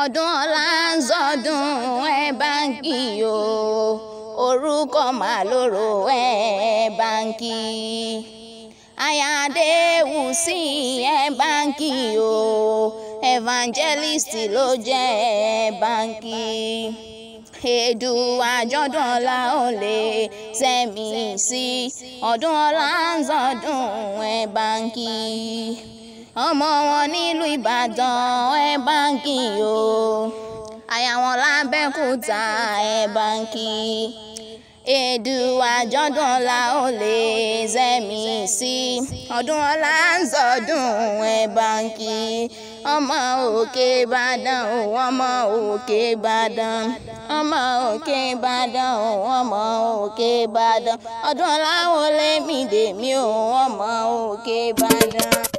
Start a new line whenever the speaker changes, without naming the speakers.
Ọdún ọ̀la ń sọdún ẹ báńkì o, orúkọ màlóró ẹ báńkì. Ayáde-Wùsí ẹ báńkì o, evangelist ló jẹ́ ẹ báńkì. Èdù àjọ̀dún ọ̀la ò lè sẹ́mi sí, ọdún ọ̀la ń sọdún ẹ báńkì. Ọmọ wọn nílùú Ìbàdàn ẹ báńkì o, àyà wọn lábẹ́kúta ẹ báńkì. Èdù àjọ̀dún ọ̀la ò lè sẹ́mi sí, ọdún ọ̀la ń sọdún ẹ báńkì. Ọmọ òkè Ìbàdàn o, ọmọ òkè Ìbàdàn, ọmọ òkè Ìbàdàn o, ọmọ òkè Ìbàdàn, ọdún ọ̀la ò lè mí dèmí o, ọmọ òkè Ìbàdàn.